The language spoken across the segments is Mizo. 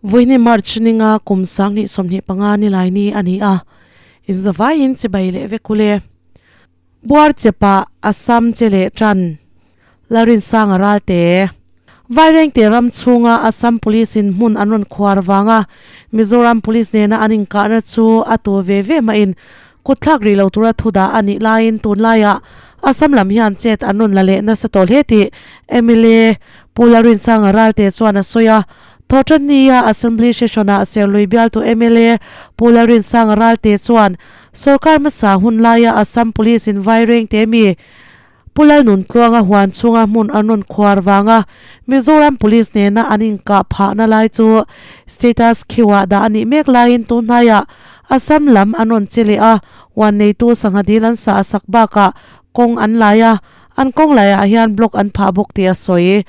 Vawiini March ninga kum 2025 nilai ni a ni a, inzavaiin chibai leh vek ule. Buar chepa Assam che leh tan Lalrinsanga Ralte. Vairengte ram chhunga Assam Police in hmun an rawn khuar vanga Mizoram Police nena an inkahna chu a tu ve ve mahin kutthlak rih lo tura thu dah a nih laiin tunlaiah Assam lam hian chet an rawn la leh nasa tawh hle tih mla Pu Lalrinsanga Ralte chuan a sawi a. Thawhtannia Assembly Session-ah Serlui bialtu mla Pu Lalrinsanga Ralte chuan Sorkar hmasa hun laia Assam Police in Vairengte mi Pu Lalnuntluanga huan chhunga hmun an rawn khuar vanga Mizoram Police nena an inkah phahna lai chu status queue-ah dah a nih mek laiin tunhnaiah Assam lam an rawn che leh a, huan neitu sangha dil an sah a sak bakah kawng an lai a, an kawng laiah hian block an phah bawk tih a sawi.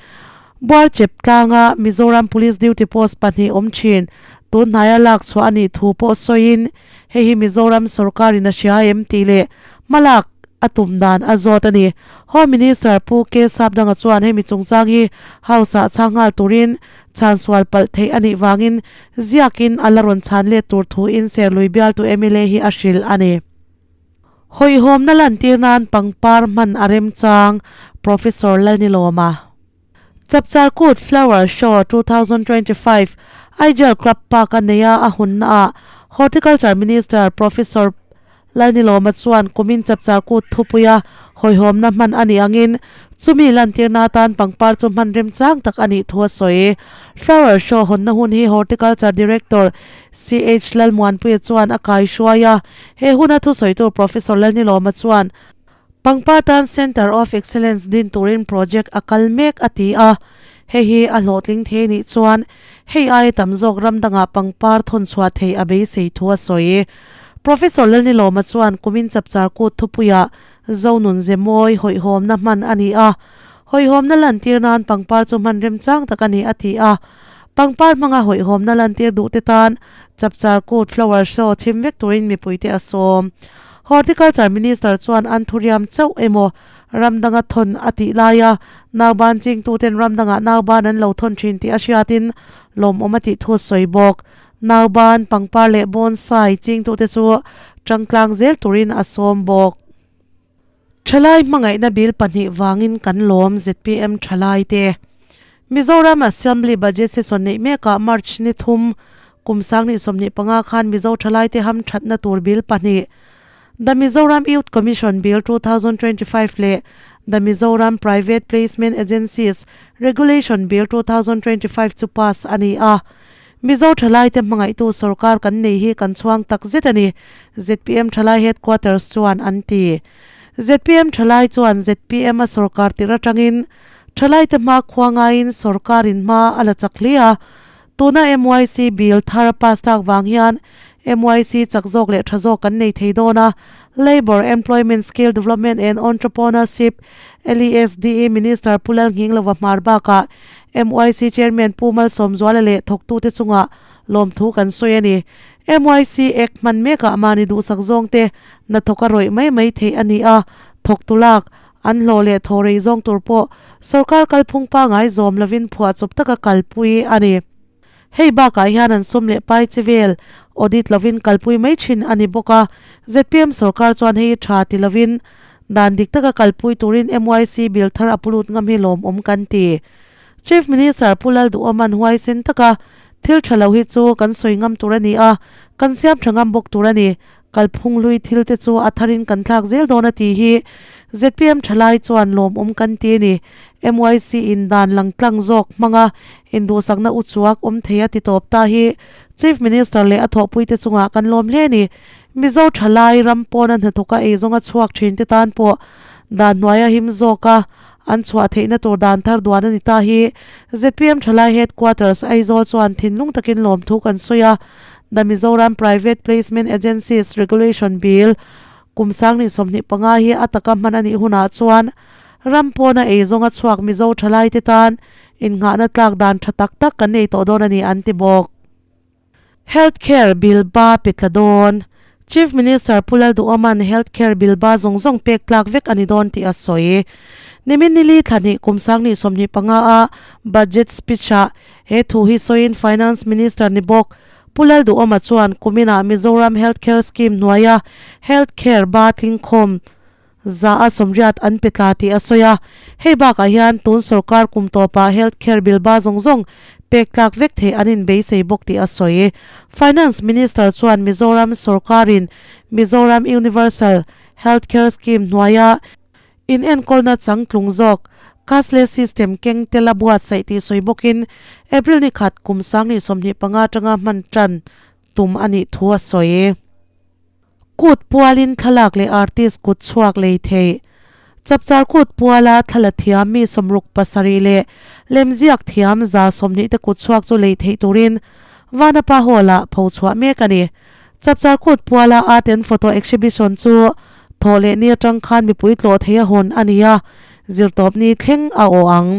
Buarchep tlanga Mizoram Police duty post pahnih awm thin tunhnaia lak chhuah a nih thu pawh sawiin hei hi Mizoram sorkarin a hria em tih leh hmalak a tum dan a zawt a ni. Home Minister Pu K Sapdanga chuan hemi chungchang hi House-ah chhang nghal turin chhan sual palh theih a nih vangin ziakin a la rawn chhan let tur thuin Serlui bialtu mla hi a hrilh a ni. Hawihhawmna lantir nan pangpar hman a remchang, Professor Lalnilawma. Chapchar Kut Flower Show 2025 Aijal Club Park a nei a, a hunnaah Horticulture Minister Professor Lalnilawma chuan kumin Chapchar Kut thupuia hawihhawmna hman a nih angin chumi lantirna atan pangpar chu hman remchang tak a nih thu a sawi. Flower Show hawnna hun hi Horticulture Director CH Lalmuanpuia chuan a kaihruai a, he huna thusawitu Professor Lalnilawma chuan Pangpar tan Centre of Excellence din turin project a kal mek a ti a, hei hi a hlawhtling thei nih chuan hei aia tam zawk ram dangah pangpar thawn chhuah theih a beisei thu a sawi. Professor Lalnilawma chuan kumin chapchar kut thupuiah Zonun Zemawi hawihhawmna hman a ni a, hawihhawmna lantir nan pangpar chu hman remchang tak a ni a ti a, pangpar hmanga hawihhawmna lantir duhte tan chapchar kut flower show chhim vek turin mipuite a sawm. Horticulture Minister chuan an thuriam chauh emaw ram danga thawn a tih laia nauban chingtuten ram dangah nauban an lo thawn thin tih a hriatin lawmawm a tih thu a sawi bawk. Nauban, pangpar leh bonsai chingtute chu tangtlang zel turin a sawm bawk. Thalai hmangaihna bill pahnih vangin kan lawm zpm thalaite. Mizoram Assembly Budget Session neih mekah March ni thum kum 2025 khan Mizo thalaite hamthatna tur bill pahnih The Mizoram Youth Commission Bill 2025 leh The Mizoram Private Placement Agencies Regulation Bill 2025 chu pass a ni a. Mizo thalaite hmangaihtu sorkar kan nei hi kan chhuang tak zet a ni, zpm thalai headquarters chuan an ti. Zpm thalai chuan zpm a sorkar tirh atangin thalaite hma khua ngaiin sorkarin hma a la chak hle a, tuna MYC bill thar pass tak vang hian MYC chak zawk leh tha zawk kan nei thei dawn a, Labour, Employment, Skill Development and Entrepreneurship, LESDE, Minister Pu Lalnghinglova hmar bakah MYC Chairman Pu Malsawmzuala leh thawktute chungah lawmthu kan sawi a ni. MYC Act hman mekah mahni duhsak zawngte hnathawk a rawih mai mai theih a ni a, thawktu lak, an hlawh leh thaw rei zawng tur pawh sorkar kalphung pangai zawm lovin phuahchawp taka kalpui a ni. Hei bakah hian an sum leh pai che vel audit lovin kalpui mai thin a ni bawk a, zpm sorkar chuan hei tha ti lovin dan dik taka kalpui turin MYC bill thar a pulut ngam hi lawmawm kan ti. Chief Minister Pu Lalduhawman huaisen taka thil tha lo hi chu kan sawi ngam tur a ni a, kan siam tha ngam bawk tur a ni. Kalphung hlui thil te chu a tharin kan thlak zel dawn a tih hi zpm thalai chuan lawmawm kan ti a ni. MYC in dan lang tlang zawk hmanga induhsakna u chuak awm thei a ti tawp ta hi Chief Minister leh a thawhpuite chungah kan lawm hle a ni. Mizo thalai ram pawna hnathawka eizawnga chhuak thin te tan pawh dan hnuaia him zawka an chhuah theihna tur dan thar duan a ni ta hi zpm thalai Headquarters Aizawl chuan thinlung takin lawmthu kan sawi a. The Mizoram Private Placement Agencies Regulation Bill kum 2025 hi a taka hman a nih hunah chuan ram pawna eizawnga chhuak Mizo thalaite tan innghahna tlak dan tha tak tak kan nei tawh dawn a ni an ti bawk. Health Care Bill ba pe tla dawn. Chief Minister Pu Lalduhoma'n Health Care Bill ba zawng zawng pek tlak vek a ni dawn tih a sawi. Nimin nili thlahnih kum sanghnih 25 a Budget Speech-ah he thu hi sawiin Finance Minister ni bawk Pu Lalduhoma chuan kuminah Mizoram Health Care Scheme hnuaia Health Care ba tlingkhawm 180 an pe tla tih a sawi a. Hei bakah hian tun sorkar kum tawpah Health Care Bill ba zawng zawng pek tlak vek theih an inbeisei bawk tih a sawi. Finance Minister chuan Mizoram sorkarin Mizoram Universal Health Care Scheme hnuaia inenkawlna changtlung zawk Cashless System keng tel a buatsaih tih sawi bawkin April ni khat kum 2025 atanga hman tan tum a nih thu a sawi. Kut pualin thlalak leh artist kut chhuak lei theih. Chapchar kut puala thla la thiam mi 67 leh lemziak thiam 120 te kut chhuak chu lei theih turin Vanapa Hall-ah pho chhuah mek a ni. Chapchar kut puala Art and Photo Exhibition chu thawh leh ni atang khan mipui tlawh thei a hawn a ni a, zirtawp ni thleng a aw ang.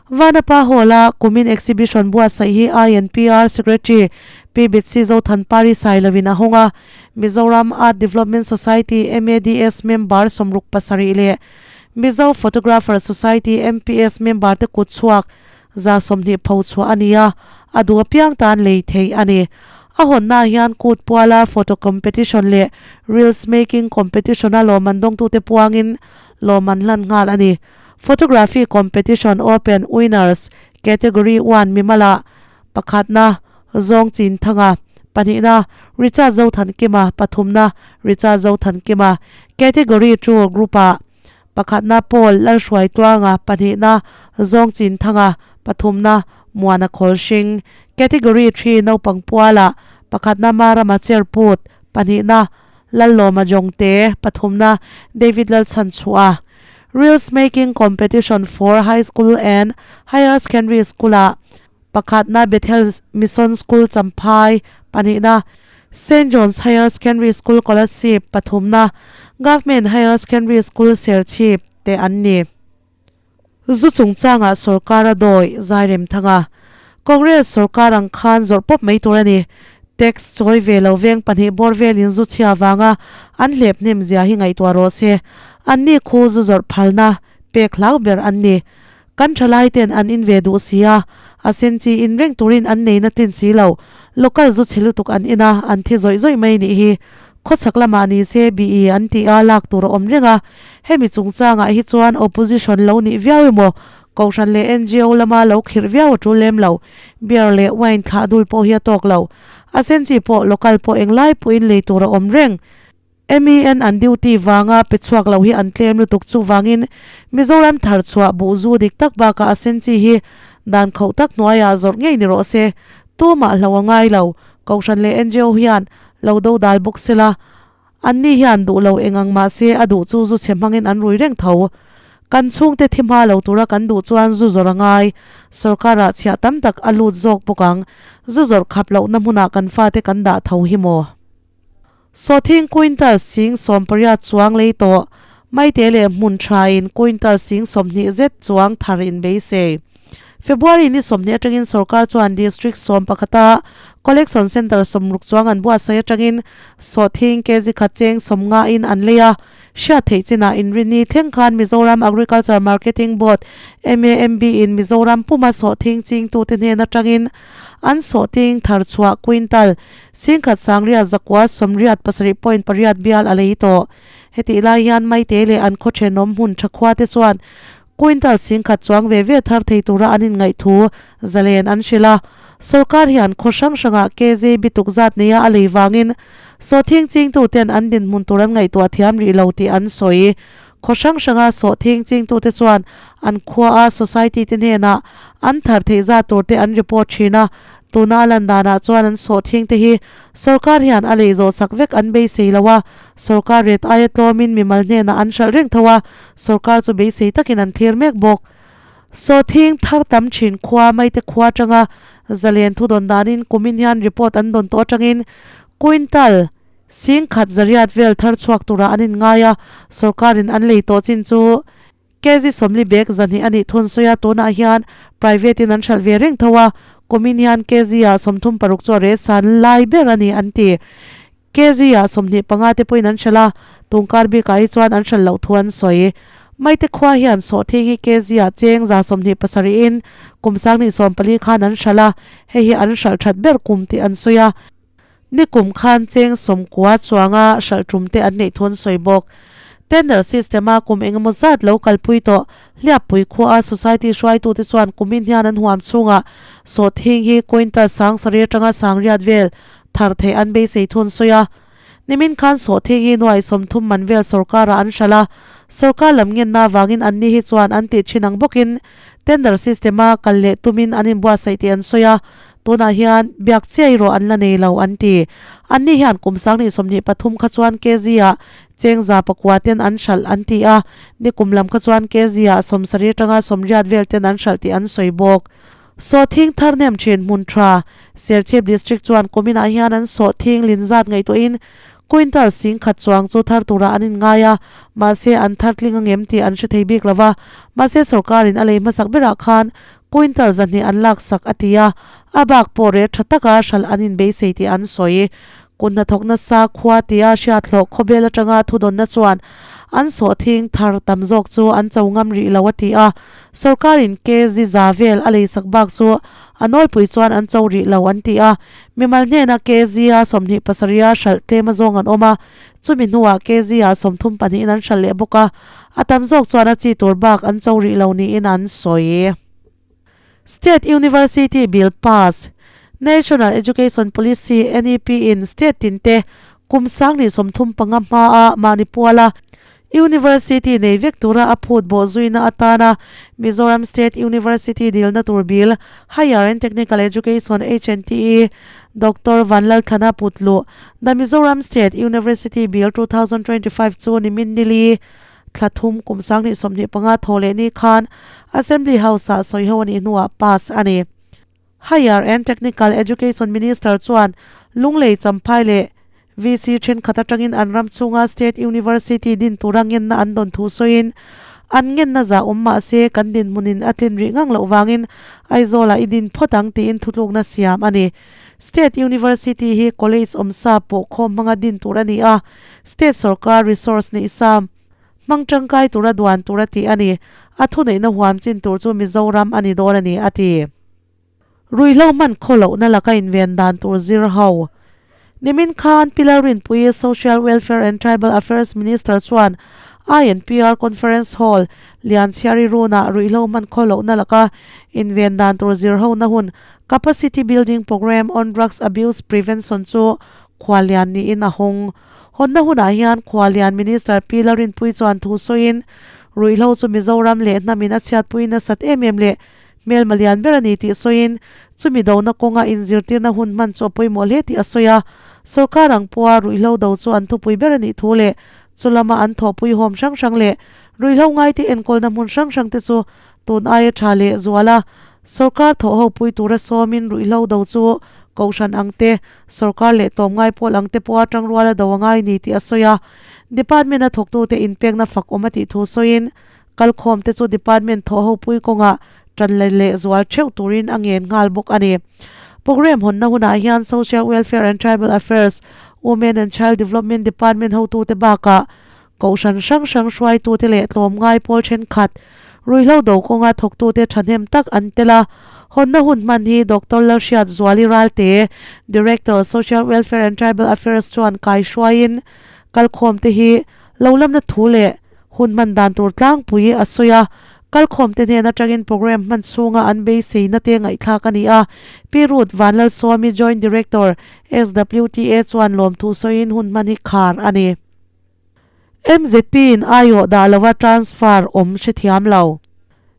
Vanapa Hall-a kumin exhibition buatsaih hi INPR Secretary Pi Betsy Zothanpari Sailovin a hawng a, Mizoram Art Development Society, MADS, member 67 leh Mizo Photographer Society, MPS, member te kut chhuak 120 pho chhuah a ni a, a duh apiang tan lei theih a ni. A hawnnaah hian kut puala photo competition leh reels making competition-a lawmman dawngtute puangin lawmman hlan nghal a ni. Photography Competition Open Winners Category One Mimala pakhatna Zawng Chin Thanga, pahnihna Richard Zothankima, pathumna Richard Zothankima, Category Two Group-ah pakhatna Paul Lalhruaituanga, pahnihna Zawng Chin Thanga, pathumna Muana Khawlhring, Category Three Naupang Pualah pakhatna Marama Cherput, pahnihna Lallawma Jongte, pathumna David Lalchhanchhuah. Reels Making Competition for High School and Higher Secondary School-ah pakhatna Bethel Mission School Champhai, pahnihna Saint John's Higher Secondary School Kolasib, pathumna Government Higher Secondary School Serchhip te an ni. Zu chungchangah sorkar a dawi Zairemthanga. Congress sorkar ang khan zawrh pawp mai tur a ni. Tax chawi ve lo veng pahnih bawr velin zu chhia vanga an hlep hnem zia hi ngaihtuah rawh se. Anni khu zu zawrh phalna pek hlau ber an ni. Kan thalai ten an in ve duh si a, a sen chi in reng turin an nei na tlin si lo. Local zu chhe lutuk an in a, an thi zawih zawih mai nih hi. Khawchhak lamah ni se BE an tih a lak tur a awm reng a, hemi chungchangah hi chuan opposition lo nih viau emaw, Kohhran leh NGO lama lo khirh viau a tul lem lo. Beer leh wine thlah dul pawh hi a tawk lo. A sen chi pawh local pawh englai pawhin lei tur a awm reng. MEN an duty vanga pe chhuak lo hi an tlem lutuk chuvangin Mizoram thar chhuah buh zu dik tak bakah a sen chi hi dan khauh tak hnuaiah zawrh ngei ni rawh se. Tumah hlo a ngai lo. Kohhran leh NGO hian lo do dal bawk sela anni hian duh lo eng ang mahse a duh chu zu chhe hmangin an rui reng tho. Kan chhungte thi hma lo tura kan duh chuan zu zawrh a ngai. Sorkarah chhiah tam tak a lut zawk bawk ang. Zu zawrh khap lohna hmunah kan fate kan dah tho hi maw? Sawthing quintal sing 18 chuang lei tawh, Maite leh hmun thain quintal sing 20 zet chuang thar in beisei. February ni 20 atangin sorkar chuan district 11 a collection centre 60 chuang an buatsaih atangin sawhthing kg khat cheng 50 in an lei a. Hriat theih chinah inrinni thleng khan Mizoram Agriculture Marketing Board, MAMB, in Mizoram puma sawhthing chingtute hnen atangin an sawhting thar chhuah quintal 10,000 987.8 bial a lei tawh. Hetih lai hian Maite leh an khaw thenawm hmun tha khua te chuan quintal 10,000 chuang ve ve thar thei tura an inngaih thu zalen an hrilh a. Sorkar hian khaw hrang hrangah KZ bituk zat neia a lei vangin sawhthing chingtuten an dinhmun tur an ngaihtuah thiam rih lo tih an sawi. Khaw hrang hranga sawhthing chingtute chuan an khuaa society te hnenah an thar theih zat tur te an report thin a, tuna a lan danah chuan an sawhthing te hi sorkar hian a lei zawh sak vek an beisei lo a, sorkar ret aia tlawmin mimal hnenah an hralh reng tho a, sorkar chu beisei takin an thlir mek bawk. Sawhthing thar tam thin khua maite khua atanga zalen thu dawn danin kumin hian report an dawn tawh atangin quintal 10,100 vel thar chhuak turah an inngai a, sorkarin an lei tawh chin chu kg 40 bag 200 a nih thun sawi a, tunah hian private in an hralh ve reng tho a, kumin hian kg ah 36 chu a ret san lai ber a ni an ti. Kg ah 25 te pawhin an hralh a, tungkar bikah hi chuan an hralh loh thu an sawi. Maite khua hian sawhthing hi kg ah cheng 27 in kum 2014 khan an hralh a, hei hi an hralh that ber kum tih an sawi a. Nikum khan cheng 90 chuanga hralh tum te an neih thu an sawi bawk. Tender system a kum engemaw zat lo kalpui tawh Hliappui khua a society hruaitute chuan kumin hian an huam chhungah sawhthing hi quintal 7,000 atanga 8,000 vel thar theih an beisei thu an sawi a. Nimin khan sawhthing hi nuai 30 man vel sorkarah an hralh a, sorkar lam ngenna avangin anni hi chuan an tih thin ang bawkin tender system a kal leh tumin an inbuatsaih tih an sawi a, tunah hian biak chiai rawh an la nei lo an ti. Anni hian kum 2023 kha chuan kg-ah cheng 900 ten an hralh an ti a, nikum lam kha chuan kg-ah 70 atanga 80 vel ten an hralh tih an sawi bawk. Sawhthing thar hnem thin hmun tha, Serchhip District chuan kuminah hian an sawhthing lin zat ngaihtuahin quintal 10,000 chuang chu thar turah an inngai a, mahse an thar tling angem tih an hre thei bik lo va, mahse sorkarin a lei hmasak berah khan quintal 200 an laksak a ti a, a bak pawh rel tha taka hralh an inbeisei tih an sawi. Kut hnathawk nasa khua tia hriathlawh khawbel atanga thudawnna chuan an sawhthing thar tam zawk chu an cho ngam rih lo a ti a, sorkarin kg za vel a leisak bak chu a nawlpui chuan an cho rih lo an ti a, mimal hnena kg a 27 a hralh tlem azawng an awm a, chumi hnuah kg ah 32 in an hralh leh bawk a, a tam zawk chuan a chi tur bak an cho rih lo niin an sawi. State University Bill pass, National Education Policy, NEP, in state tinte kum 2035 hmaa mahni puala University nei vek tura a phut bawh zuina atana Mizoram State University dilna tur bill Higher and Technical Education, HNTE, Doctor Vanlalthana Putlu, The Mizoram State University Bill 2025 chu nimin nili thla thum kum 2025 thaw leh ni khan Assembly House ah sawi ho a nih hnuah pass a ni. Higher and Technical Education Minister chuan Lunglei Champhai leh VC thenkhat atangin an ram chhunga State University din tura ngenna an dawn thu sawiin an ngenna zah awm mah se kan dinhmunin a tlin rih ngang loh vangin Aizawlah i din phawt ang tiin thutlukna siam a ni. State University hi college awmsa pawh khawm hmanga din tur a ni a, State sorkar resource neih sa hmang tangkai tura duan tur a tih a ni. A thuneihna huam chin tur chu Mizoram a ni dawn a ni, a ti. Ruihhlo hman khaw lohna laka inven dan tur zir ho. Nimin khan Pilar Rinpuii Social Welfare and Tribal Affairs Minister chuan INPR Conference Hall, Lianchhiari Runah ruihhlo hman khaw lohna laka inven dan tur zir hona hun Capacity Building Programme on Drugs Abuse Prevention chu Khualian niin a hawng. Hawnna hunah hian Khualian Minister Pi Lalrinpuii chuan thu sawiin, Ruihhlo chu Mizoram leh hnamin a chhiatpui nasat em em leh hmelma lian ber a ni tih sawiin, chumi dona kawnga inzirtirna hun hman chu a pawimawh hle tih a sawi a. Sorkar ang pawha ruihhlo do chu an thupui ber a nih thu leh chulama an thawhpuihawm hrang hrang leh ruihhlo ngaite enkawlna hmun hrang hrangte chu tun aia tha leh zual a. Sorkar thawhhopui tura sawmin ruihhlo do chu kohhran ang te, sorkar leh tlawmngai pawl ang te pawha tangruala do a ngai ni tih a sawi a. Department a thawktute inpekna fak awm a tih thu sawiin, kalkhawm te chu department thawhhopui kawngah tan la leh zual theuh turin a ngen nghal bawk a ni. Programme hawnna hunah hian Social Welfare and Tribal Affairs, Women and Child Development Department hotute bakah Kohhran hrang hrang hruaitute leh tlawmngai pawl thenkhat, ruihhlo do kawnga thawktute thahnem tak an tel a. Hawnna hun hman hi Doctor Lalhriat Zuali Ralte, Director, Social Welfare and Tribal Affairs chuan kai hruaiin kalkhawmte hi lo lamna thu leh hun hman dan tur tlangpui a sawi a. Kalkhawmte hnen atangin programme hman chhunga an beiseina te ngaihthlak a ni a. Pi Ruth Vanlalsawmi, Joint Director, SWTA chuan lawmthu sawiin hun hman hi khar a ni. MZP in aiawh dah lova transfer awm hrethiam lo.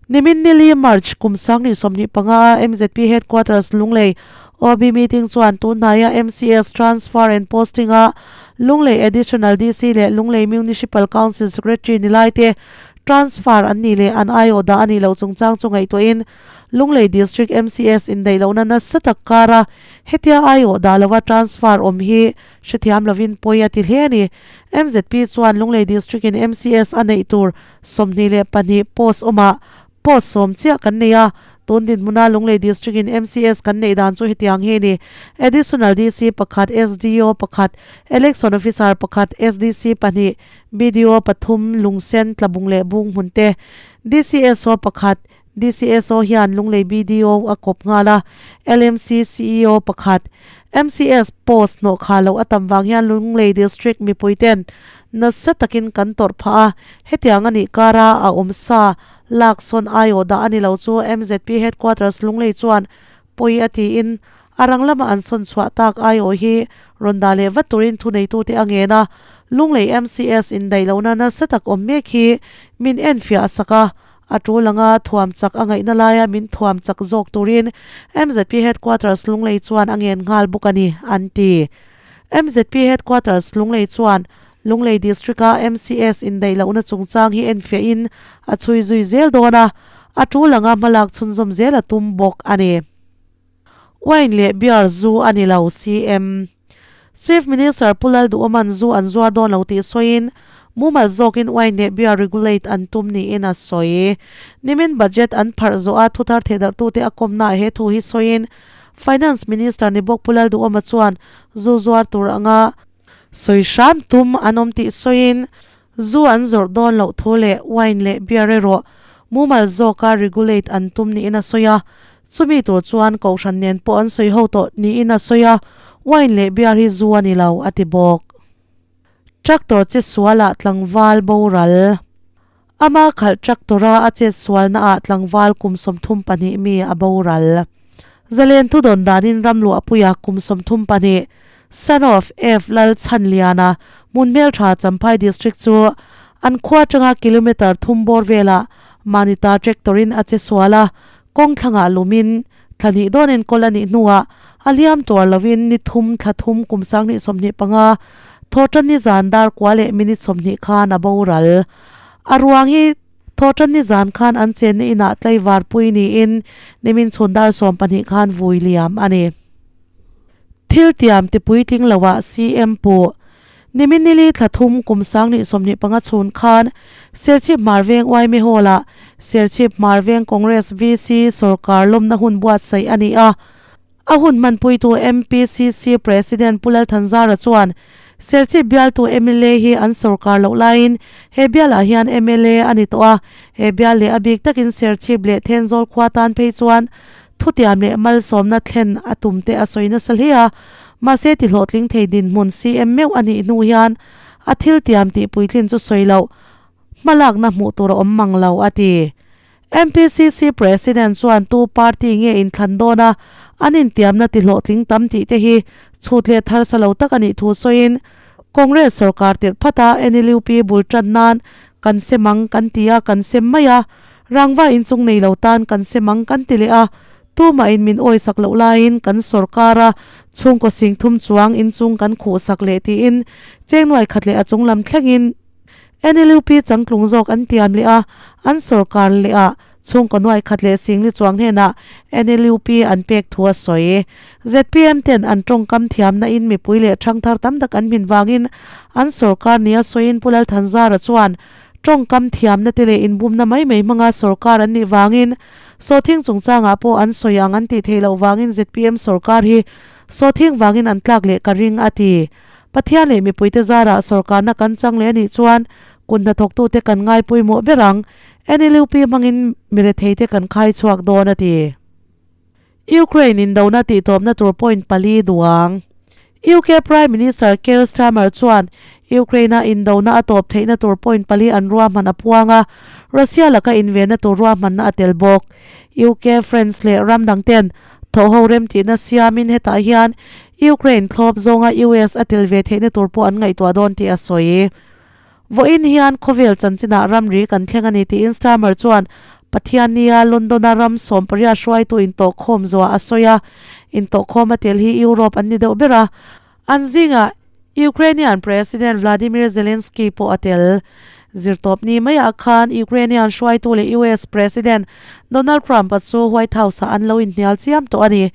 Nimin nili March kum 2025 a MZP Headquarters Lunglei OB meeting chuan tunhnaia MCS transfer and posting a Lunglei Additional DC leh Lunglei Municipal Council Secretary ni laite transfer an nih leh an aiawh dah a nih loh chungchang chu ngaihtuahin Lunglei District MCS indaih lohna nasa tak kara hetia aiawh dah lova transfer awm hi Hrethiam lovin pawi a ti hle a ni. MZP chuan Lunglei District in MCS a neih tur 22 post awmah post 10 chiah kan nei a. Tun dinhmuna Lunglei District in MCS kan neih dan chu hetiang hi a ni, Additional DC pakhat, SDO pakhat, Election Officer pakhat, SDC pahnih, BDO pathum, Lungsen, Tlabung leh Bung hmun te, DCSO pakhat, DCSO hian Lunglei BDO a kawp nghal a, LMC CEO pakhat, MCS post hnawh kha loh a tam vang hian Lunglei District mipui ten nasa takin kan tawrh phah a, hetiang a nih kara a awm sa lak sawn aiawh dah a ni lo chu MZP Headquarters Lunglei chuan pawi a tiin a rang lama an sawn chhuah tak aiawh hi rawn dah leh vat turin thuneitute a ngen a, Lunglei MCS indaih lohna nasa tak awm mek hi min enfiah sak a, A tul anga thuam chak a ngaihna laia min thuam chak zawk turin MZP Headquarters Lunglei chuan a ngen nghal bawk a ni, an ti. MZP Headquarters Lunglei chuan Lunglei District-a MCS indaih lohna chungchang hi enfiahin a chhui zui zel dawn a, a tul anga hmalak chhunzawm zel a tum bawk a ni. Wine leh beer zu a ni lo, CM. Chief Minister Pu Lalduhawma'n zu an zuar dawn lo tih sawiin, mumal zawkin wine leh beer regulate an tum niin a sawi. Nimin budget an pharh zawh a thuthar thehdarhtute a kawmnaah he thu hi sawiin, Finance Minister ni bawk Pu Lalduhawma chuan zu zuar tur anga sawi hram tum an awm tih sawiin, Zu an zawrh dawn loh thu leh wine leh beer erawh mumal zawka regulate an tum niin a sawi a, chumi tur chuan kohhran nen pawh an sawi ho tawh niin a sawi a, wine leh beer hi zu a ni lo a ti bawk. Tractor che sualah tlangval boral. Ama khalh tractor-a a chet sualnaah tlangval kum 32 mi a boral. Zalen thudawn danin Ramluahpuia kum 32, Son of F Lal Chhanliana, hmun hmeltha Champhai District chu an khua atanga kilometre thum bawr velah Manita tractor-in a che sual a, kawng thlangah lumin thla hnih dawn enkawl a nih hnuah a hliam tuar lovin ni thum thla thum kum 2025 thawhtan ni zan dar kua leh minute 20 khan a boral. A ruang hi thawhtan ni zan khan an chenna inah tlaivar pui niin nimin chhun dar 12 khan vui liam a ni. Thil tiam ti puitling loah CM Pu Niminili thla thum kum 2025 chhun khan Serchhip Hmarveng Uaime Hall-ah Serchhip Hmarveng Congress VC sawrkar lawmna hun buatsaih a ni a. A hun hmanpuitu MPCC President Pu Lalthanzara chuan Serchhip bialtu mla hi an sawrkar loh laiin he bialah hian mla a ni tawh a, he bial leh a bik takin Serchhip leh Thenzawl khua tan phei chuan Thutiam leh malsawmna thlen a tum te a sawi nasa hle a, mahse ti hlawhtling thei dinhmun CM meuh a nih hnu hian a thil tiam tih puitlin chu sawi loh hmalakna hmuh tur a awm mang lo a ti. MPCC President chuan tu party nge inthlan dawn a, an intiamna ti hlawhtling tam tih te hi chhut leh tharsa lo tak a nih thu sawiin Congress sorkar tirh phat a NLUP bul tan nan kan sem ang kan ti a kan sem mai a, Rangva inchung nei lo tan kan sem ang kan ti leh a, tumahin min awisak loh laiin kan sorkar a chhungkaw sing thum chuang inchung kan khuhsak leh tiin cheng nuai khat leh a chung lam thlengin NLUP changtlung zawk an tiam leh a, an sorkar leh a chhungkaw nuai khat leh singli chuang hnenah NLUP an pek thu a sawi. Zpm ten an tawngkam thiamna in mipui leh thangthar tam tak an hmin vangin an sorkar nia sawiin Pu Lalthanzara chuan Tawngkam thiamna te leh inbumna mai mai hmanga sorkar an nih vangin sawhthing chungchangah pawh an sawi ang an tih theih loh vangin zpm sorkar hi sawhthing vangin an tlak leh ka ring a ti. Pathian leh mipuite zarah sorkarna kan chang leh a nih chuan kut hnathawktute kan ngai pawimawh ber ang. NLUP hmangin miretheite kan khai chhuak dawn a ti. Ukraine indona tihtawpna tur point pali duang. UK Prime Minister Keir Starmer chuan Ukraine-a indona a tawp theihna tur point pali an ruahman a puang a, Russia laka invenna tur ruahmanna a tel bawk. UK, France leh ram dangten thawhho remtihna siamin hetah hian Ukraine thlawp zawnga US a tel ve theihna tur pawh an ngaihtuah dawn tih a sawi. Vawiin hian khawvel chanchinah ramri kan thleng a ni tiin Starmer chuan Pathiannia London-a ram sawmpariat hruaitu intawhkhawm zuah a sawi a. Intawhkhawm a tel hi Europe an ni deuh ber a, an zingah Ukrainian President Vladimir Zelensky pawh a tel. Zirtawpni maiah khan Ukrainian hruaitu leh US President Donald Trump-a chu White House-ah an lo inhnial chiam tawh a ni.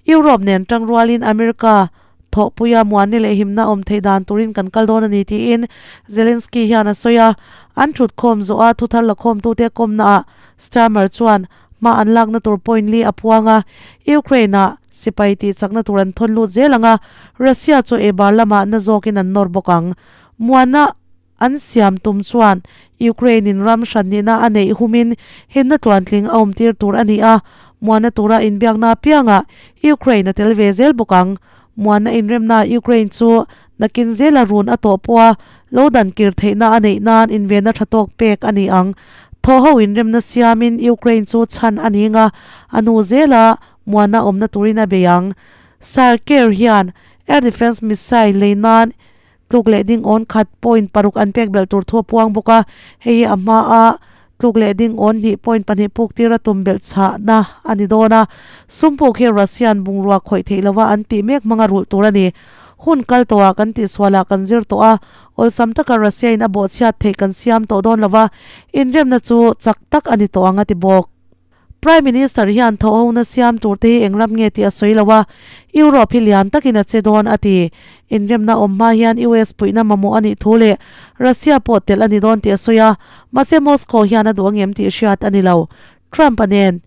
Europe nen tangrualin America Thawhpuia muanni leh himna awm theih dan turin kan kal dawn a ni tiin Zelensky hian a sawi a. An thutkhawm zawha thuthar lakhawmtute kawmnaah Starmer chuan Hma an lakna tur point li a puang a, Ukraine-ah sipai tihchakna tur an thawn lut zel ang a, Russia chu eibar lamah na zawkin an nawr bawk ang. Muana an siam tum chuan Ukraine-in ram hran nihna a neih humin himna tluantling a awmtir tur a ni a, muana tura inbiakna apiangah Ukraine a tel ve zel bawk ang. Muana inremna Ukraine chu nakin zela run a tawh pawh a, lo dan kir theihna a neih nan invenna tha tawk pek a ni ang. Thawhho inremna siamin Ukraine chu chhan a ning a, a hnu zela muana awmna turin a bei ang. Sir Keir hian air defence missile lei nan tluk leh ding awn khat point paruk an pek belh tur thu a puang bawk a, hei hi a hmaa tluk leh ding awn hnih point pahnih puk tir a tum belh chhahna a ni dawn a, sum puk hi Russian bungrua khawih theih lova an tih mek hmanga rulh tur a ni. Hun kal tawhah kan tihsualah kan zir tawh a, awlsam taka Russia-in a bawhchhiat theih kan siam tawh dawn lova, inremna chu chak tak a ni tawh ang a ti bawk. Prime Minister hian thawhhona siam tur te hi eng ram nge tih a sawi lo a, Europe hi lian takin a che dawn a ti. Inremna awm hma hian US puihna mamawh a nih thu leh Russia pawh telh a ni dawn tih a sawi a, mahse Moscow hian a duh angem tih hriat a ni lo. Trump-a nen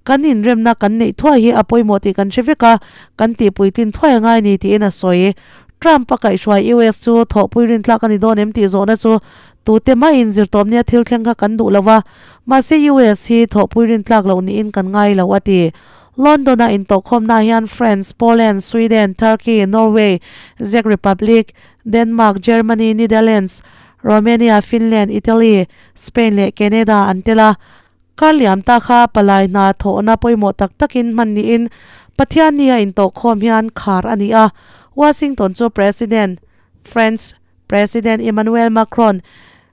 kan inremna kan neih thuai hi a pawimawh tih kan hre vek a, kan tihpuitlin thuai a ngai ni tiin a sawi. Trump-a kaihhruai US chu thawhpui rintlak a ni dawn em tih zawhna chu Tute mahin zirtawpnia thil thleng kha kan duh lo va, mahse US hi thawhpui rintlak loh niin kan ngai lo, a ti. London-a intawhkhawmnaah hian France, Poland, Sweden, Turkey, Norway, Czech Republic, Denmark, Germany, Netherlands, Romania, Finland, Italy, Spain leh Canada an tel a. Kar liam ta kha palai hna thawhna pawimawh tak takin hman niin Pathianni a intawhkhawm hian khar a ni a. Washington chu President French President Emmanuel Macron,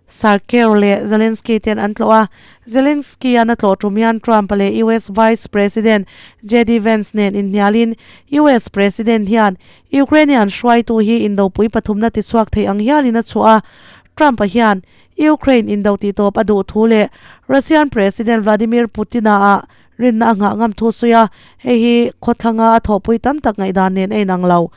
Sarkeur leh Zelensky ten an tlawh a. Zelensky-a'n a tlawh tum hian Trump-a leh US Vice President JD Vance nen inhnialin US President hian Ukrainian hruaitu hi indopui pathumna tichhuak thei ang hialin a chhuah a. Trump-a hian Ukraine indo tihtawp a duh thu leh Russian President Vladimir Putin-a ah Rinna a nghah ngam thu sawi a, hei hi khawthlanga a thawhpui tam tak ngaihdan nen a inang lo.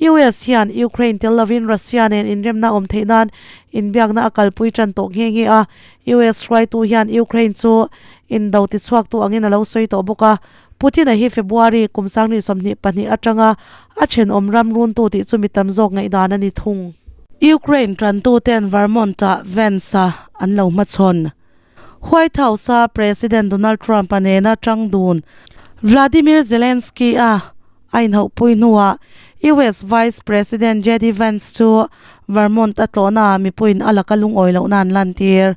US hian Ukraine tel lovin Russia nen inremna awm theih nan inbiakna a kalpui tan tawh nghe nghe a, US hruaitu hian Ukraine chu indo tichhuaktu angin a lo sawi tawh bawk a. Putin-a hi February kum 2022 atanga a thenawm ram runtu tih chu mi tam zawk ngaihdan a ni thung. Ukraine tantuten Vermont-ah Vance-a an lo hmachhawn. White House-a President Donald Trump-a nena tang dun Vladimir Zelensky-a a inhauhpui hnuah US Vice President JD Vance chu Vermont a tlawhnaah mipuiin a laka lungawi lohna an lantir.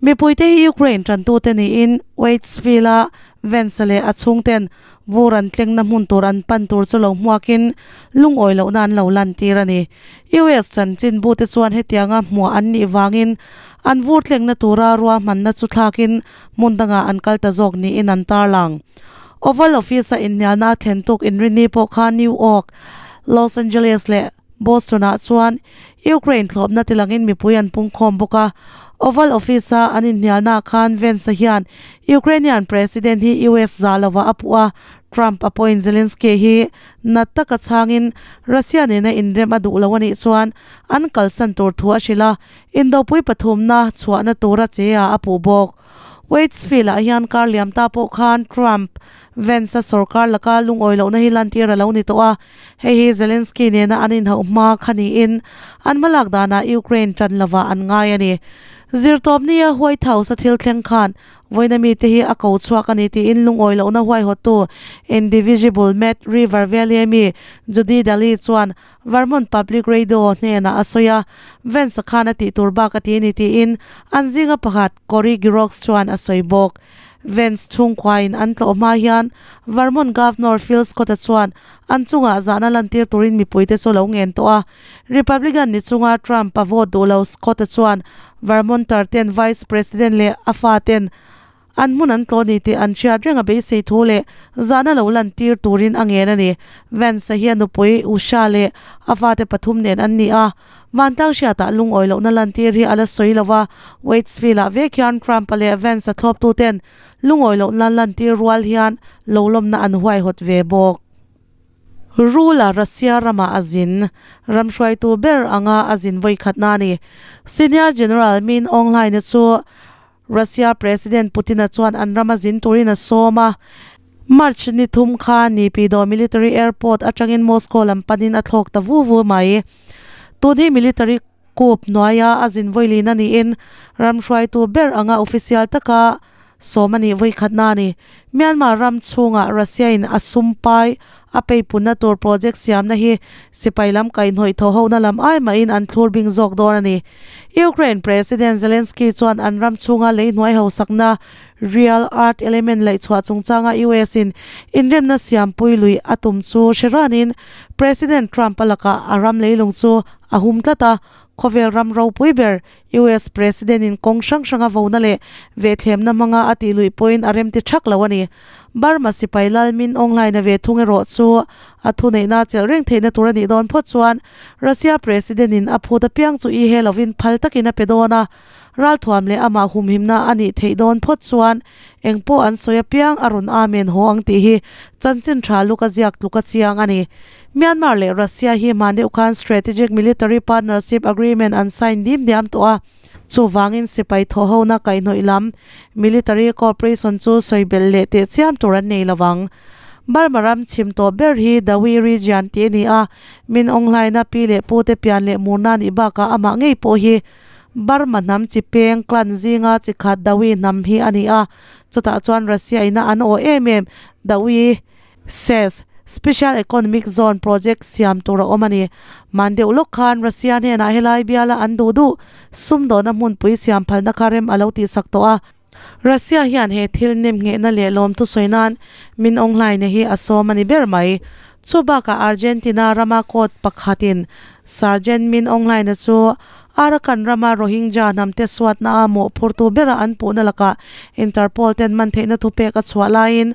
Mipuite hi Ukraine tantute niin Waitsville-a Vance-a leh a chhungten vur an tlengna hmun tur an pan tur chu lo hmuakin lungawi lohna an lo lantir a ni. US chanchinbute chuan hetianga hmuah an nih vangin an vur tlengna tura ruahmanna chu thlakin hmun dangah an kal ta zawk niin an tarlang. Oval Office-a inhnialna a thlen tuk inrinni pawh kha New York, Los Angeles leh Boston-ah chuan Ukraine thlawpna tilangin mipui an pungkhawm bawk a. Oval Office-a an inhnialnaah khan Vance-a hian Ukrainian President hi US zah lovah a puh a, Trump a pawhin Zelensky hi nat taka chhangin Russia nena inrem a duh lo a nih chuan an kalsan tur thu a hrilh a, indopui pathumna chhuahna tura che ah a puh bawk. Waitsfield-ah hian kar liam ta pawh khan Trump Vance-a sorkar laka lungawi lohna hi lantir a lo ni tawh a, hei hi Zelensky nena an inhauh hma kha niin an hmalak danah Ukraine tan lovah an ngai a ni. Zirtawpnia White House-a thil thleng khan Vawiina mite hi a ko chhuak a ni tiin lungawi lohna huaihawttu Indivisible Mad River Valley mi Judy Daly chuan Vermont Public Radio hnenah a sawi a, Vance-a khan a tih tur bak a ti a ni tiin an zinga pakhat Cory Giroux chuan a sawi bawk. Vance chhungkuain an tlawh hma hian Vermont Governor Phil Scott-a chuan an chungah zahna lantir turin mipuite chu lo ngen tawh a. Republican ni chunga Trump-a vote duh lo Scott-a chuan Vermonter ten Vice President leh a fa ten an hmun an tlawh ni tih an hriat reng a beisei thu leh zahna lo lantir turin a ngen a ni. Vance-a hi a nupui Usha leh a fate pathum nen an ni a, vantlang hriatah lungawi lohna lantir hi a la sawi lo va, Waitsfield-ah vek hian Trump-a leh Vance-a thlawptuten lungawi lohna lantir rual hian lo lawmna an huaihawt ve bawk. Rula Russia ramah a zin. Ram hruaitu ber anga a zin vawikhatna a ni. Senior General Min Aung Hlaing-a chu Russia President Putin-a chuan an rama zin turin a sawm a. March ni thum khan Naypyidaw Military Airport atangin Moscow lam panin a thlawk ta vu vu mai. Tun hi military coup hnuaia a zin vawilin a niin ram hruaitu ber anga official taka sawm a nih vawikhatna a ni. Myanmar ram chhungah Russia-in a sum pai a peipunna tur project siamna hi sipai lam kaihhnawih thawhhona lam ai mahin an thlur bing zawk dawn a ni. Ukraine President Zelensky chuan an ram chhunga lei hnuai hausakna real earth element laihchhuah chungchanga US in inremna siampui lui a tum chu hre ranin President Trump a lakah a ram leilung chu a hum tlat a, khawvel ram ropui ber US President in kawng hrang hranga vona leh vehthlemna hmanga a tih luih pawhin a remti thak lo a ni. Burma sipai lal Min Aung Hlaing a ve thung erawh chu a thuneihna chelh reng theihna tur a nih dawn phawt chuan Russia President in a phut apiang chu i he lovin phal takin a pe dawn a, ralthuam leh amah humhimna a nih theih dawn phawt chuan engpawh an sawi apiang a rawn amen haw ang tih hi chanchin tha luk a ziak tluk a chiang a ni. Myanmar leh Russia hi hmahni ukhan Strategic Military Partnership Agreement an sign dim diam tawh a, chuvangin sipai thawhhona kaihhnawih lam military cooperation chu sawi belh leh teh chiam tur an nei lovang. Burma ram chhim tawh ber hi Dawi region tih a ni a, Min Aung Hlaina pi leh pute pian leh murna nih bakah amah ngei pawh hi Burma hnam chi peng clan zinga chi khat Dawi hnam hi a ni a, chutah chuan Russia ina an awh em em Dawi SEZ, Special Economic Zone, project siam tur a awm a ni. Hman deuh lawk khan Russia hnenah helai biala an duh duh sumdawhna hmunpui siam phalna kha rem a lo tihsak tawh a. Russia hian he thil nemnghehna leh lawmthu sawi nan Min Aung Hlaing hi a sawm a ni ber mai. Chu bakah Argentina rama court pakhatin Sergeant Min Aung Hlaing chu Arakan rama Rohingya hnamte suatna a mawhphurtu bera an puhna lakah Interpol ten man theihna thupek a chhuah laiin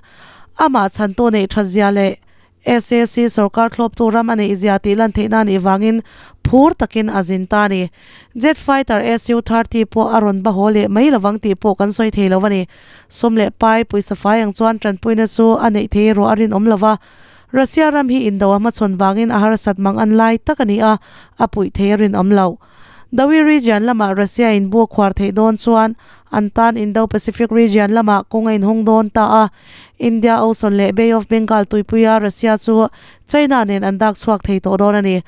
amah chhantu neih that zia leh SAC sorkar thlawptu ram a neih zia tih lan theihna a nih vangin phur takin a zin ta a ni. Jet fighter SU-30 pawh a rawn ba haw leh mai lovang tih pawh kan sawi thei lo a ni. Sum leh pai pawisa fai ang chuan tanpuina chu a neih thei erawh a rinawm lo va. Russia ram hi indo a hmachhawn vangin a harsat mang an lai tak a ni a, a puih thei a rinawm lo. Dawi region lamah Russia in bu a khuar theih dawn chuan an tan Indo-Pacific region lamah kawng a inhawng dawn ta a. India Ocean leh Bay of Bengal tuipuia Russia chu China nen an dak chhuak thei tawh dawn a ni.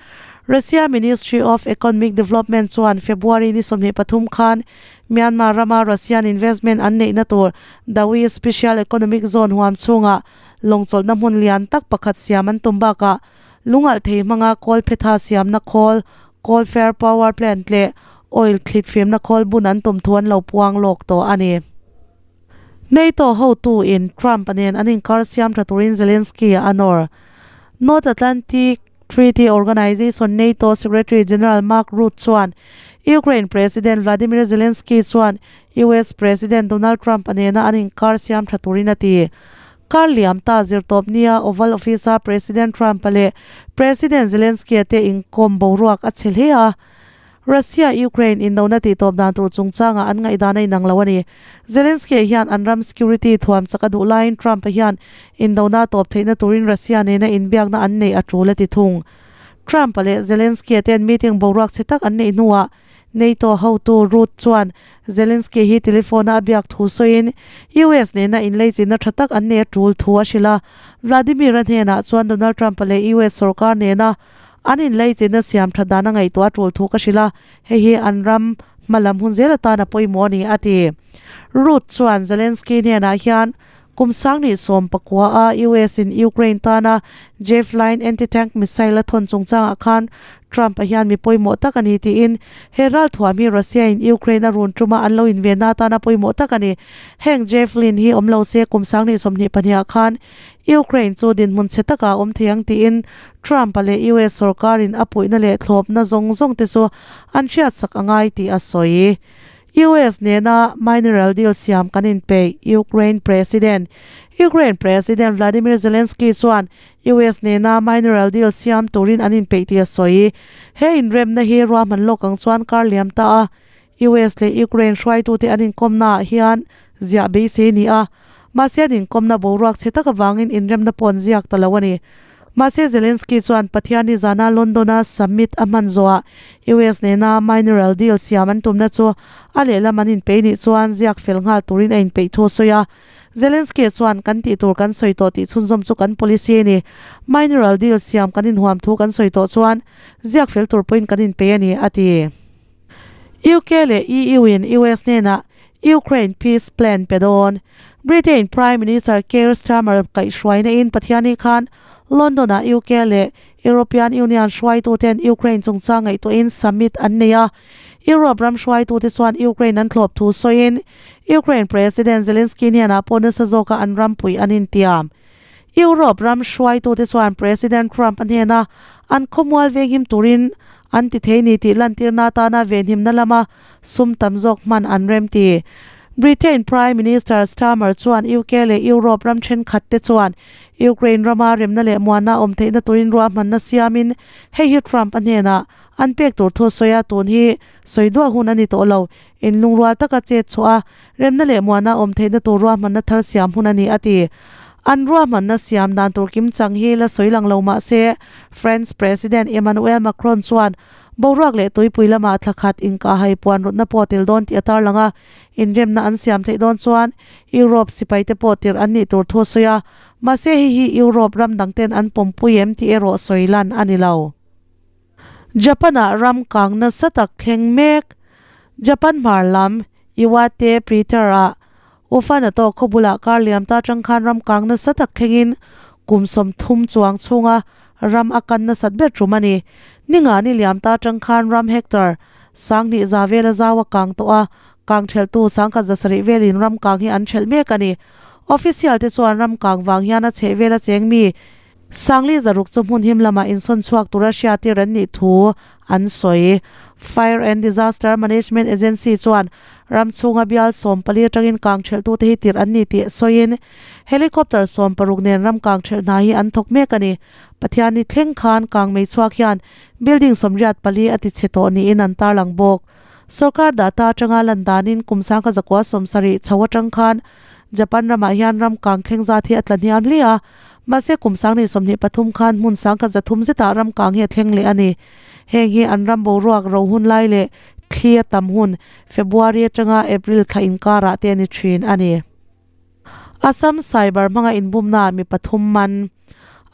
Russia Ministry of Economic Development chuan February ni 23 khan Myanmar rama Russian investment an neihna tur Dawi Special Economic Zone huam chhungah lawngchawlhna hmun lian tak pakhat siam an tum bakah lungalh thei hmanga kawl phetha siamna khawl, coal fare power plant leh oil thlit fimna khawl bun an tum thu an lo puang lawk tawh a ni. NATO hotu in Trump nen an inkar siam tha turin Zelensky a nawr. North Atlantic Treaty Organization, NATO, Secretary General Mark Rutte chuan Ukraine President Vladimir Zelensky chuan US President Donald Trump nena an inkar siam tha turin a ti. Kar liam ta zirtawp nia Oval Office-a President Trump-a leh President Zelensky-a te inkawm boruak a chhe hle a. Russia-Ukraine indona tihtawp dan tur chungchangah an ngaihdan a inang lo a ni. Zelensky-a hian an ram security thuam chak a duh laiin Trump-a hian indona tawp theihna turin Russia nena inbiakna an neih a tul a ti thung. Trump-a leh Zelensky-a ten meeting boruak chhe tak an neih hnuah NATO hotu Rutte chuan Zelensky hi telephone-a a biak thu sawiin US nena inleichinna tha tak an nei a tul thu a hrilh a. Vladimir-a hnenah chuan Donald Trump-a leh US sorkar nena an inleichinna siam that dan a ngaihtuah a tul thu ka hrilh a, hei hi an ram hma lam hun zel atan a pawimawh a ni, a ti. Rutte chuan Zelensky hnenah hian Kum sang nih sawm pakua a US in Ukraine tana Javelin anti-tank missile a thawn chungchangah khan Trump a hian mi pawimawh tak a ni tiin he ralthuam hi Russia in Ukraine a run tuma an lo invenna atana pawimawh tak a ni. Heng Javelin hi awm lo se kum sang nih 22 ah khan Ukraine chu dinhmun chhe takah a awm thei ang tiin Trump a leh US sorkarin a puihna leh thlawpna zawng zawng te chu an hriatsak a ngai tih a sawi. US nena mineral deal siam kan inpeih, Ukraine President. Ukraine President Vladimir Zelensky chuan US nena mineral deal siam turin an inpeih tih a sawi. He inremna hi ruahman lawk ang chuan kar liam ta a, US leh Ukraine hruaitute an inkawmnaah hian ziah beisei a ni a, mahse an inkawmna boruak chhe tak avangin inremna pawh an ziak ta lo a ni. Mahse Zelensky chuan Pathianni zana London-a summit a hman zawhah US nena mineral deal siam an tumna chu a lehlam an inpeih nih chuan ziak fel nghal turin a inpeih thu a sawi a. Zelensky chuan kan tih tur kan sawi tawh tih chhunzawm chu kan policy a ni. Mineral deal siam kan inhuam thu kan sawi tawh chuan ziak fel tur pawhin kan inpeih a ni, a ti. UK leh EU in US hnenah Ukraine peace plan pe dawn. Britain Prime Minister Keir Starmer kaihhruaina in Pathianni khan London-ah UK leh European Union hruaituten Ukraine chungchang ngaihtuahin summit an nei a. Europe ram hruaitute chuan Ukraine an thlawp thu sawiin Ukraine President Zelensky hnenah pawh nasa zawka an rampui an intiam. Europe ram hruaitute chuan President Trump a hnena an khawmual venghim turin an ti thei ni tih lantirna atana venhimna lama sum tam zawk hman an rem ti. Britain Prime Minister Starmer chuan UK leh Europe ram thenkhat te chuan Ukraine rama remna leh muanna awm theihna turin ruahmanna siamin hei hi Trump a hnenah an pek tur thu sawi a, tun hi sawi duah hun a ni tawh lo. Inlungrual taka chet chhuah a, remna leh muana awm theihna tur ruahmanna thar siam hun a ni, a ti. An ruahmanna siam dan tur kim chang hi la sawi lang lo mah se, France President Emmanuel Macron chuan boruak leh tuipui lamah thla khat inkahhai puan rawtna pawh tel dawn tih a tarlang a, inremna an siam theih dawn chuan Europe sipaite pawh tirh an nih tur thu a sawi a, mahse hei hi Europe ram dangten an pawmpui em tih erawh sawi lan a ni lo. Japan-ah ram kang nasa tak thleng mek. Japan hmar lam Iwate Prefecture-ah Ufanato khaw bulah kar liam ta atang khan ram kang nasa tak thlengin kum 30 chuang chhunga ram a kan nasat ber tum a ni. Ninga ni liam ta atang khan ram hectare 2000 vela zau a kang tawh a, kang thelhtu 1700 velin ram kang hi an thelh mek a ni. Official te chuan ram kang vang hian a chhehvel a cheng mi Sangli zaruk chu hmun him lamah insawn chhuak tura hriatir an nih thu an sawi. Fire and Disaster Management Agency chuan ram chhunga bial 14 atangin kang thelhtute hi tirh an ni tih sawiin helicopter 16 nen ram kang thelh hna hi an thawk mek a ni. Pathianni thleng khan kang mei chhuak hian building 84 a tichhe tawh niin an tarlang bawk. Sorkar data atanga lan danin kum 1970 chho atang khan Japan ramah hian ram kang thleng zat hi a tla hniam hle a, mahse kum 2023 khan hmun 1300 zetah ram kang hi a thleng leh a ni. Heng hi an ram boruak ro hun lai leh thli a tam hun February atanga April thla inkarah te a ni thin a ni. Assam Cyber hmanga inbumnaah mi pathum man.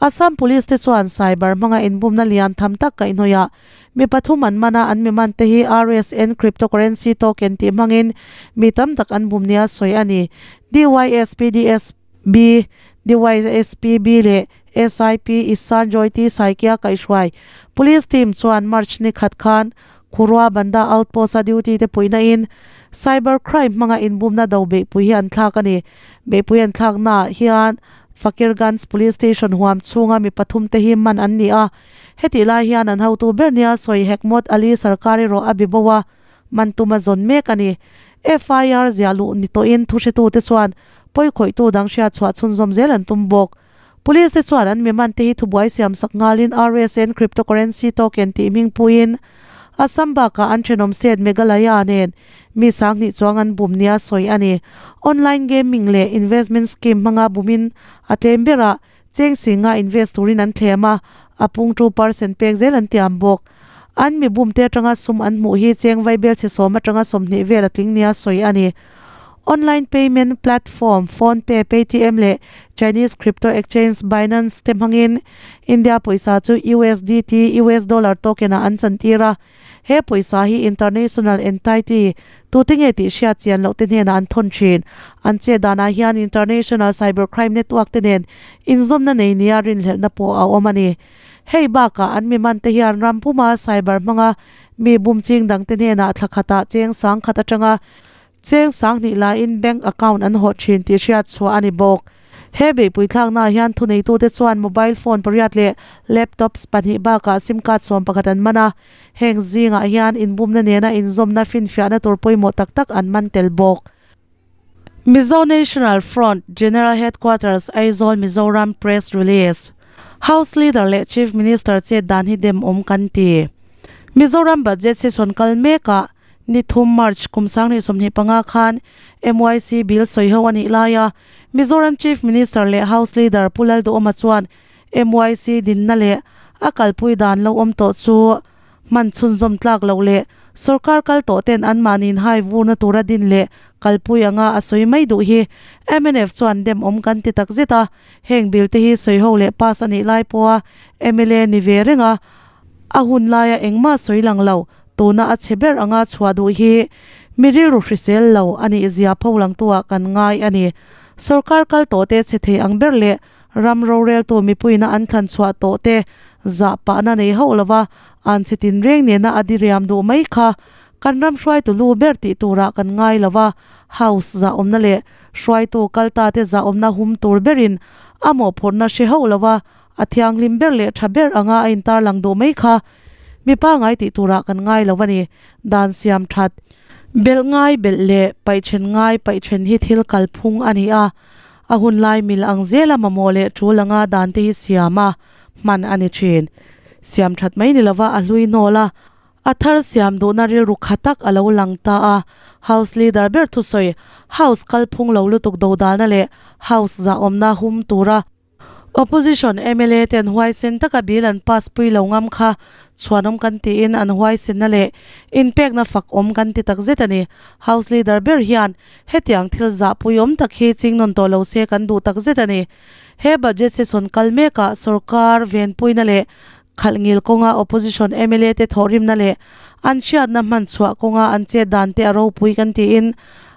Assam Police te chuan cyber hmanga inbumna lian tham tak kaihhnawihah mi pathum an man a, an mi man te hi RSN cryptocurrency token tih hmangin mi tam tak an bum nia sawi a ni. DYSPDSB, DYSPB leh SIP Isan Joyti Saikia kaihhruai Police team chuan March ni khat khan Khurua Banda Outpost a duty te puihna in cyber crime hmanga inbumna do beihpui hi an thlak a ni. Beihpui an thlaknaah hian Fakirganj Police Station huam chhunga mi pathum te hi man an ni a, hetih lai hian an hotu ber nia sawi Hekmot Ali sarkar erawh a bi bo a, man tum a zawn mek a ni. FIR ziah luh ni tawhin thuhretute chuan pawikhawihtu dang hriatchhuah chhunzawm zel an tum bawk. Police te chuan an mi man te hi thubuai siam sak nghalin RSN cryptocurrency token tih hming puiin Assam bakah an thenawm state Meghalaya nen mi 2000 chuang an bum nia sawi a ni. Online gaming leh investment scheme hmanga bumin a tlem berah cheng singa invest turin an thlem a, a pung 2% pek zel an tiam bawk. An mi bum te atanga sum an hmuh hi cheng vaibel chhe 10 atanga 20 vel a tling nia sawi a ni. Online payment platform PhonePe, Paytm leh Chinese crypto exchange Binance te hmangin India pawisa chu USDT, US dollar token ah an chantir a. He pawisa hi international entity tute nge tih hriat chian loh te hnenah an thawn thin. An che danah hian international cybercrime network te nen inzawmna nei nia rinhlelhna pawh a awm a ni. Hei bakah an mi man te hian ram puma cyber hmanga mi bum ching dangte hnenah thla khatah cheng 1000 atanga Cheng 2000 laiin bank account an hawh thin tih hriat chhuah a ni bawk. He beihpui thlaknaah hian thuneitute chuan mobile phone pariat leh laptops pahnih bakah sim card 11 an man a. Heng zingah hian inbumna nena inzawmna finfiahna tur pawimawh tak tak an man tel bawk. Mizo National Front General Headquarters Aizawl Mizoram Press Release House Leader leh Chief Minister chet dan hi dem awm kan ti. Mizoram Budget Session kal mekah Ni thum March kum 2025 khan MYC bill sawi ho a nih lai a, Mizoram Chief Minister leh House Leader Pu Lalduhawma chuan MYC dinna leh a kalpui dan lo awm tawh chu hman chhunzawm tlak loh leh sorkar kal tawh ten anmahniin hai vurna tura din leh kalpui anga a sawi mai duh hi mnf chuan dem awm kan ti tak zet a. Heng bill te hi sawiho leh pass a nih lai pawha mla ni ve reng a, a hun laia engmah sawi lang lo tuna a chhe ber anga chhuah duh hi mi rilru hrisel lo a nih zia pho langtu-ah kan ngai a ni. Sorkar kal tawh te chhe thei ang ber leh ram roreltu mipuiina an thlan chhuah tawh te zah pahna nei hauh lova an chhe tinreng nena a diriam duh mai kha kan ram hruaitu lu ber tih turah kan ngai lova House zahawmna leh hruaitu kalta te zahawmna hum tur berin a mawhphurhna hre hauh lova A thianghlim ber leh tha ber anga a intarlang duh mai kha mi pangai tih turah kan ngai lo a ni. Dan siam that, belh ngai belh leh paihthen ngai paihthen hi thil kalphung a ni a. A hun lai mil ang zela mamawh leh tul anga dan te hi siam a hman a ni thin. Siam that mai ni lova a hlui hnawl a, a thar siam duhna rilru kha tak a lo lang ta a. House leader ber thusawi, House kalphung lo lutuk dodalna leh House zahawmna hum tura Opposition mla ten huaisen taka bill an pass pui lo ngam kha chhuanawm kan tiin an huaisenna leh inpekna fak awm kan ti takzet a ni. House leader ber hian hetiang thil zahpui awm tak hi ching nawn tawh lo se kan duh takzet a ni. He budget session kal mekah sorkar venpuina leh khalhngil kawnga opposition mla te thawhrimna leh an hriatna hman chhuah kawnga an chet dan te a ropui kan tiin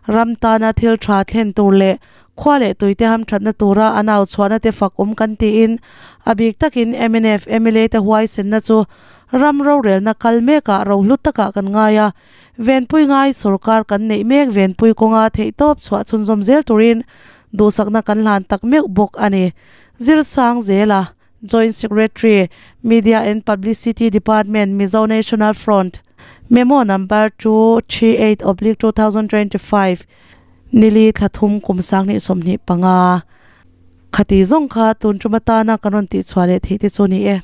ram tana thil tha thlen tur leh Khua leh tuite hamthatna tura an au chhuahna te fak awm kan tiin a bik takin mnf mla te huaisenna chu ram rorelna kal mekah rohlu takah kan ngai a, venpui ngai sorkar kan neih mek venpui kawnga theihtawp chhuah chhunzawm zel turin duhsakna kan hlan tak meuh bawk a ni. Zirsang Zela, Joint Secretary, Media and Publicity Department, Mizo National Front, Memo Number 238/2025. Nili thla thum kum 2025 khati zawng kha tun tum atana kan rawn tihchhuah leh theih te chu a ni e.